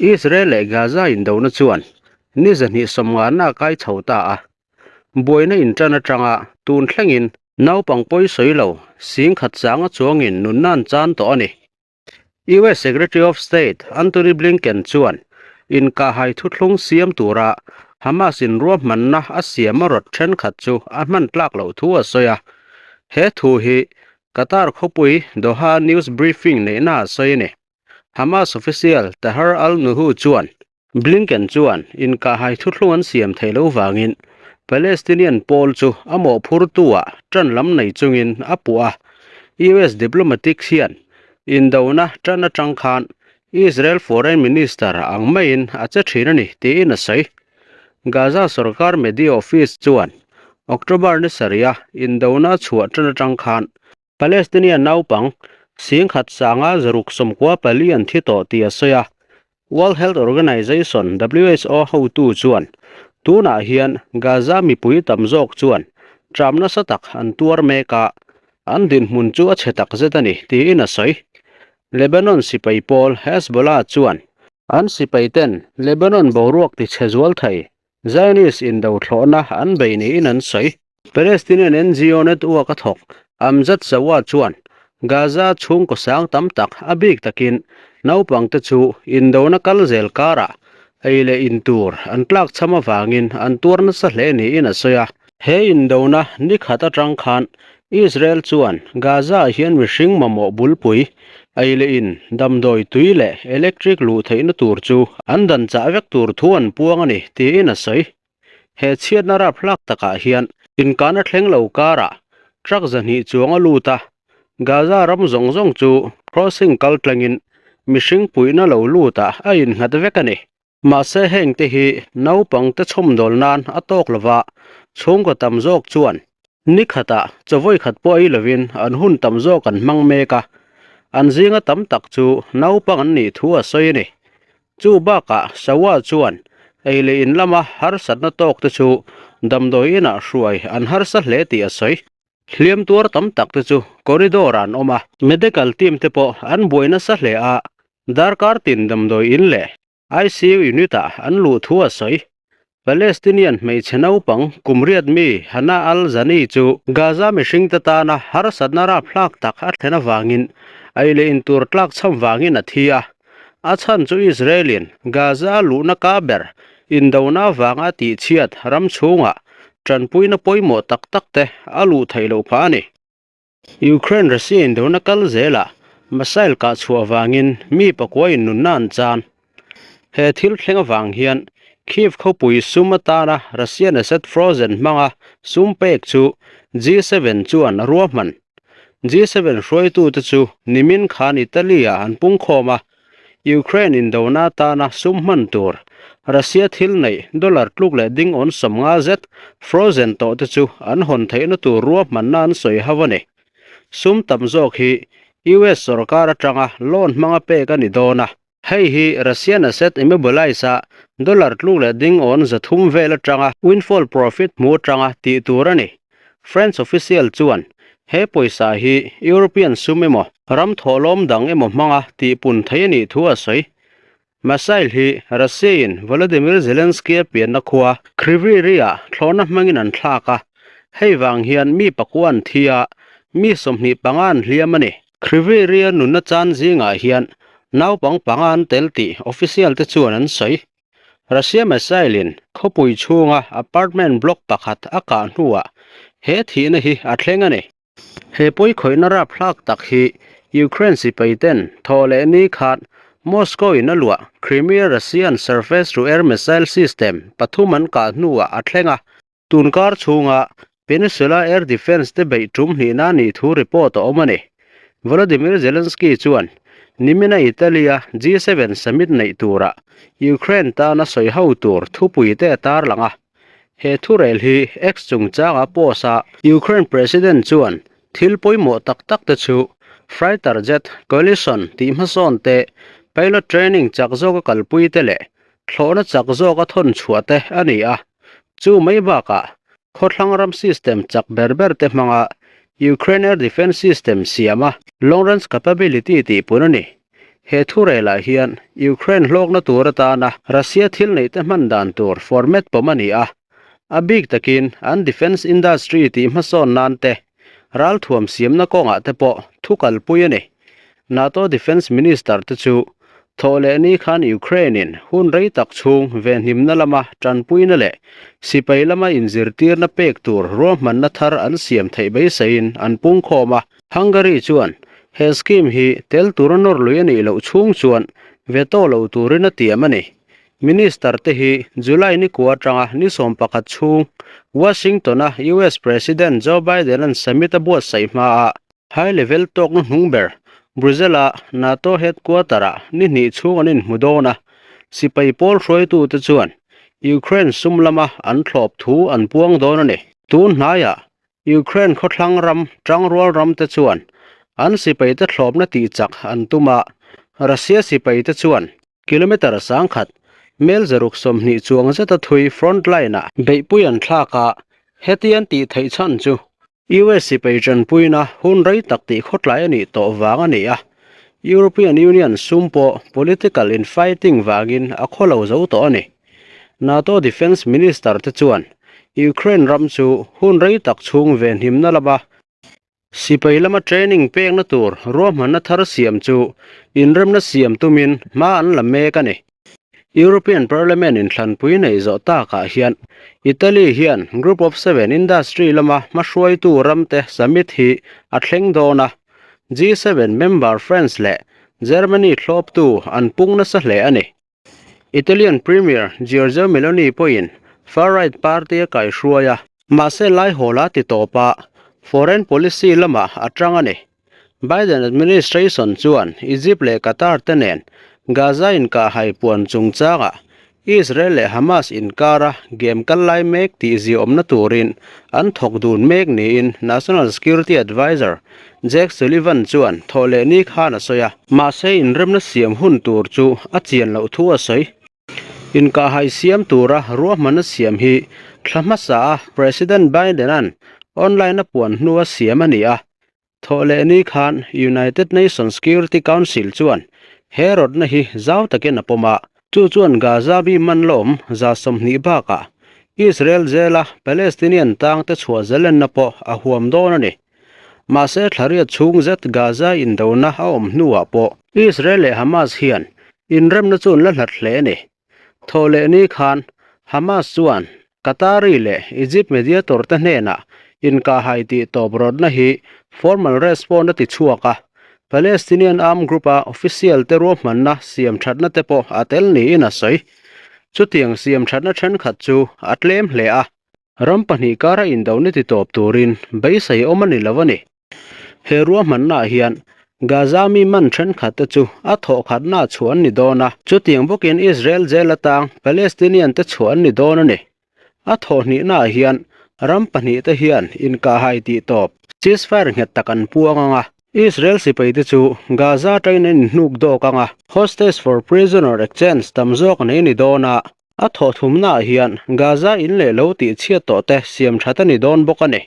Israel leh Gaza indona chuan ni 250 a kai chho ta a. Buaina inṭan aṭanga tun thlengin naupang pawi sawi lo 10,000 changa chuangin nunna an chan tawh a ni. US Secretary of State Antony Blinken chuan inkahhai thuthlung siam tura Hamas in ruahmanna a siam a rawt thenkhat chu a hman tlak loh thu a sawi a. He thu hi Qatar khawpui Doha news briefing neihna a sawi a ni. Hamas official Tahar al-Nuhu chuan Blinken chuan inkahhai thuthlung an siam theih loh vangin Palestinian pawl chu a mawhphurtu-ah ṭan lam nei chungin a puh a. US diplomatics hian indona ṭan aṭang khan Israel Foreign Minister ang maiin a che ṭhin a ni tiin a sawi. Gaza sorkar media office chuan October ni sarih a indona chhuah ṭan aṭang khan Palestinian naupang 10,000 694 an thi tawh tih a sawi a. World Health Organization, who, hotu chuan tunah hian Gaza mipui tam zawk chuan ṭam nasa tak an tuar mek a, an dinhmun chu a chhe tak zet a ni tiin a sawi. Lebanon sipai pawl Hezbollah chuan an sipaiten Lebanon boruak tichhe zual thei Zionist indo thlawhna an bei niin an sawi. Palestinian NGO network a thawk Amjad Sawa chuan Gaza chhungkaw sang tam tak a bik takin naupangte chu indona kal zel karah ei leh in tur an tlakchham avangin an tuar nasa hle niin a sawi a. He indona ni khat atang khan Israel chuan Gaza-ah hian mihring mamawh bulpui, ei leh in, damdawi tui leh electric luh theihna tur chu an dan chah vek tur thu an puang a ni, tiin a sawi. He chhiatna raphlak takah hian inkahna thleng lo karah truck 200 chuang a lut a, Gaza ram zawng zawng chu crossing kal tlangin mihring puihna lo lutah a innghat vek a ni. Mahse hengte hi naupangte chhawmdawl nan a tawk lova, chhungkaw tam zawk chuan ni khatah chaw khat pawh ei lovin an hun tam zawk an hmang mek a, an zinga tam tak chu naupang an nih thu a sawi a ni. Chu bakah Sawa chuan ei leh in lama harsatna tawk te chu damdawi inah hruai an harsa hle tih a sawi. Hliam tuar tam tak te chu corridor ah an awm a, medical team te pawh an buai nasa hle a, darkar tin damdawi in leh ICU unit ah an luh thu a sawi. Palestinian hmeichhe naupang kum riat mi Hana al-Zani chu Gaza mihring te tana harsatna rapthlak tak a thlen avangin ei leh in tur tlak chham vangin a thi a. A chhan chu Israel-in Gaza a luhna ka ber indona avanga tihchhiat ram chhungah tanpuina pawimawh tak tak te a luh theih loh phah a ni. Ukraine Russia indona kal zelah missile kah chhuah avangin mi pakua in nunna an chan. He thil thleng avang hian Kyiv khawpui sum atana Russian asset frozen hmanga sum pek chu G7 chuan a ruahman. G7 hruaitute chu nimin khan Italy-ah an pungkhawm a, Ukraine indona atana sum hman tur Russia thil neih dollar tluk leh ding awn 50 zet frozen tawh te chu an hawn theihna tur ruahmanna an sawi ho a ni. Sum tam zawk hi US sorkar atanga loan hmanga pek a ni dawn a. Hei hi Russian asset immobilize a dollar tluk leh ding awn 300 vel atanga windfall profit hmu atanga tih tur a ni. French official chuan he pawisa hi European sum emaw, ram thawhlawm dang emaw hmanga tihpun thei a nih thu a sawi. Missile hi Russia-in Volodymyr Zelensky-a pianna khua Kryvyi Rih-ah thlawhna hmangin an thlak a, hei vang hian mi pakua an thi a, mi 25 an hliam a ni. Kryvyi Rih-a nunna chan zingah hian naupang panga an tel tih official te chuan an sawi. Russia missile-in khawpui chhunga apartment block pakhat a kah hnuah he thihna hi a thleng a ni. He pawikhawihna rapthlak tak hi Ukraine sipai ten thaw leh ni khan Moscow in a luah Crimea Russian surface-to-air missile system pathum an kah hnuah a thleng a. Tunkar chhunga Peninsula Air Defence te beih tum hnihna nih thu report a awm a ni. Volodymyr Zelensky chuan nimina Italy-a G7 summit neih turah Ukraine tana sawi ho tur thupui te a tarlang a. He thurel hi X chungchanga post a Ukraine President chuan thil pawimawh tak tak te chu fighter jet coalition tih hmasawn te, pilot training chak zawka kalpui te leh thlawhna chak zawka thawn chhuah te a ni a. Chu mai bakah khawthlang ram system chak ber ber te hmanga Ukraine Air Defence System siama long range capability tih pun a ni. He thurelah hian Ukraine hlawkna tur atana Russia thil neihte hman dan tur format pawm a ni a, a bik takin an defence industry tih hmasawn nan te, ralthuam siamna kawngah te pawh thu kalpui a ni. NATO defence minister te chu Thawhlehni khan Ukraine-in hun rei tak chhung venhimna lama tanpuina leh sipai lama inzirtirna pek tur ruahmanna thar an siam theih beiseiin an pungkhawm a. Hungary chuan he scheme hi tel tura nawr lui a nih loh chhung chuan veto lo turin a tiam a ni. Minister te hi July ni kua atanga ni 11 chhung Washington-a US President Joe Biden-a'n summit a buatsaih hmaah High level tawkna hnung ber Brussels-a NATO headquarter-ah ni hnih chhung an inhmu dawn a, sipai pawl hruaitute chuan Ukraine sum lama an thlawp thu an puang dawn a ni. Tun hnaiah Ukraine khawthlang ram tangrual ramte chuan an sipaite thlawpna tihchak an tum a, Russia sipaite chuan kilometre 1000, mel 120 chuang zeta thui front line-ah beihpui an thlak a, heti an tih theih chhan chu US sipai tanpuina hun rei tak tih khawtlai a nih tawh vang a ni a, European Union sum pawh political infighting vangin a khaw lo zo tawh a ni. NATO Defence Minister te chuan Ukraine ram chu hun rei tak chhung venhimna lama sipai lama training pekna tur ruahmanna thar siam chu inremna siam tumin hma an la mek a ni. European Parliament inthlanpui neih zawh takah hian Italy hian Group of Seven industry lama hmahruaitu ramte summit hi a thleng dawn a, G7 member France leh Germany thlawptu an pung nasa hle a ni. Italian Premier Giorgia Meloni pawhin far-right party a kaihruai a, mahse laihawla ti tawpa foreign policy lamah a tang a ni. Biden administration chuan Egypt leh Qatar te nen Gaza inkahhai puan chungchangah Israel leh Hamas inkara game kal lai mek tih ziaawmna turin an thawk dun mek niin National Security Adviser Jake Sullivan chuan thawhlehni khan a sawi a. Mahse inremna siam hun tur chu a chian loh thu a sawi. Inkahhai siam tura ruahmanna siam hi thla hmasa a President Biden-a'n online a puan hnua siam a ni a. Thawhlehni khan United Nations Security Council chuan he rawtna hi zau takin a pawm a, chu chuan Gaza mi man lawm 20 bakah Israel jail-a Palestinian tangte chhuah zalenna pawh a huam dawn a ni. Mahse thlariat chhung zet Gaza indona a awm hnuah pawh Israel leh Hamas hian inremna chu an la hlat hle a ni. Thawhlehni khan Hamas chuan Qatari leh Egypt mediator te hnenah inkahhai tih tawp rawtna hi formal response a ti chhuak a, Palestinian armed group-a official te ruahmanna siam thatna te pawh a tel niin a sawi. Chutiang siam thatna thenkhat chu a tlem hle a, ram pahnih kara indona ti tawp turin beisei awm a ni lo a ni. He ruahmannaah hian Gaza mi man thenkhat te chu a thawhkhatnaah chhuah an ni dawn a, chutiang bawkin Israel jail atang Palestinian te chhuah an ni dawn a ni. A thawhhnihnaah hian ram pahnih te hian inkahhai tih tawp, ceasefire nghet tak an puang ang a, Israel sipai te chu Gaza atangin an inhnuk dawk ang a, hostage for prisoner exchange tam zawk nei a ni dawn a, a thawhthumnaah hian Gaza in leh lo tih chhiat tawh te siam that a ni dawn bawk a ni.